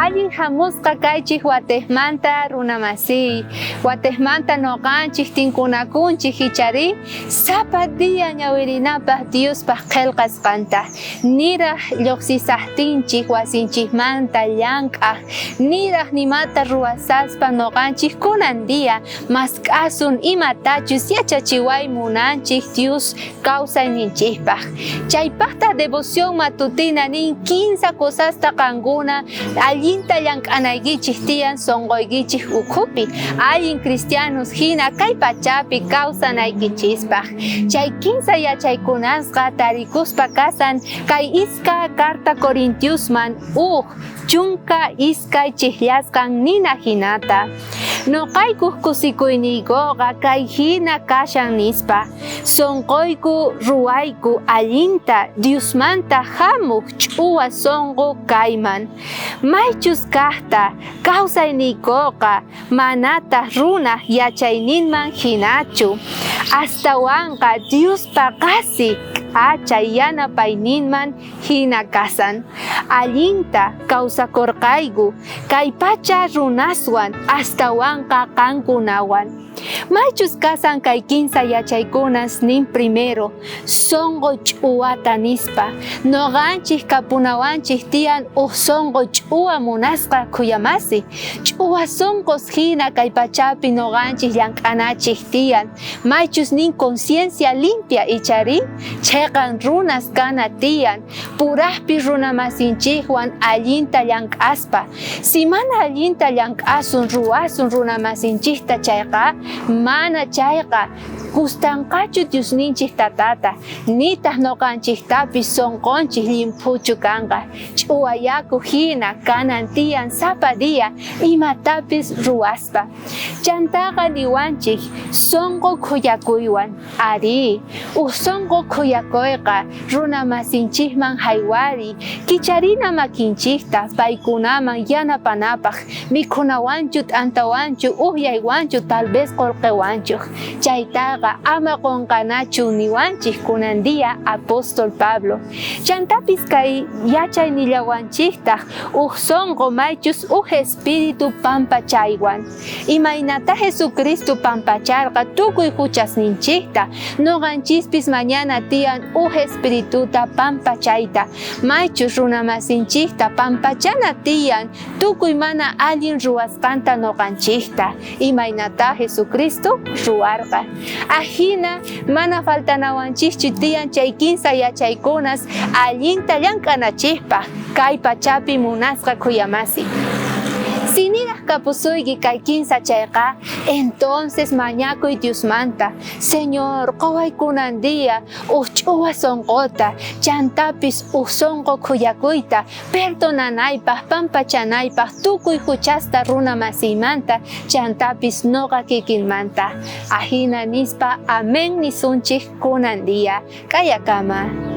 Allin hamusqa kaychik watejmanta runamasiy, watejmanta noqanchik tinkunakunchik icharí sapa día ñawirinapaj Diospaj qhelqasqanta, niraj llojsisajtinchik wasinchikmanta llank'aj, niraj nimata ruwasaspa noqanchik kunan día mask'asun imatachus yachachiway munanchik Dios kawsayninchikpaj. Chaypajtaj devoción matutina nin kinsa cosasta qankuna allinta llank'anaykichej tiyan sonqoykichej ukhupi, allin cristianos jina kay pachapi kawsanaykichispaj. Chay kinsa yachaykunasqa tarikuspa kasan kay iska carta Corintiosman uj 12 chijllasqan nina jinata. Noqaykuj kusikuyniykoqa kay jina kashan nispa, sonqoyku ruwayku allinta Diosmanta jamuj ch'uwa sonqo kayman. Maychus kajta kawsayniykoqa manataj runaj yachayninman jinachu, astawanqa Diospa qhasi k'acha yanapayninman jina kasan. Allinta kawsakorqayku kay pacha runaswan astawanqa qankunawan. Maychus kasan kay kinsa yachaykunas nin primero, sonqo ch'uwata nispa. Noqanchej kapunawanchej tiyan uj sonqo ch'uwa munasqa khuyamasi. Ch'uwa sonqos jina kay pachapi noqanchej llank'anachej tiyan. Maychus nin conciencia limpia icharí cheqan runas kana tiyan, purajpi runamasinchejwan allinta llank'aspa. Si mana allinta llank'asun ruwasun runamasinchejta chayqa, mana chayqa gustanqachu Diosninchej Tatata, nitaj noqanchejtapis sonqonchej llimphuchu kanqa. Ch'uwa yaku jina kanan tiyan sapa día imatapis ruwaspa. Chantaqa niwanchej sonqo khuyakuywan. Arí, uj sonqo khuyakoyqa runa masinchejman jaywariy, kicharina makinchejta paykunaman yanapanapaj, mikhunawanchu, t'antawanchu, ujyaywanchu, tal vez qolqewanchu. Chaytaqa ama qonqanachu niwanchej kunan día apóstol Pablo. Chantapis kay yachay nillawanchejtaj uj sonqo maychus uj espíritu pampachaywan. Imaynatá Jesucristo pampacharqa tukuy juchasninchejta, noqanchispis mañana tiyan uj espirituta pampachayta, maychus runamasinchejta pampachana tiyan tukuy mana allin ruwasqanta noqanchejta, imaynatá Jesucristo ruwarqa. Ajina mana faltanawanchejchu tiyan chay kinsa yachaykunas allinta llank'anachejpaj kay pachapi munasqa khuyamasi. Si niraj kapusuyki kay kinsa chayqa, entonces mañakuy Diosmanta, Señor, qoway kunan día uj ch'uwa sonqota, chantapis uj sonqo khuyakuyta, perdonanaypaj, pampachanaypaj tukuy juchasta runa masiymanta, chantapis noqa kikinmanta. Ajina nispa amén nisunchej kunan día. K'ayakama.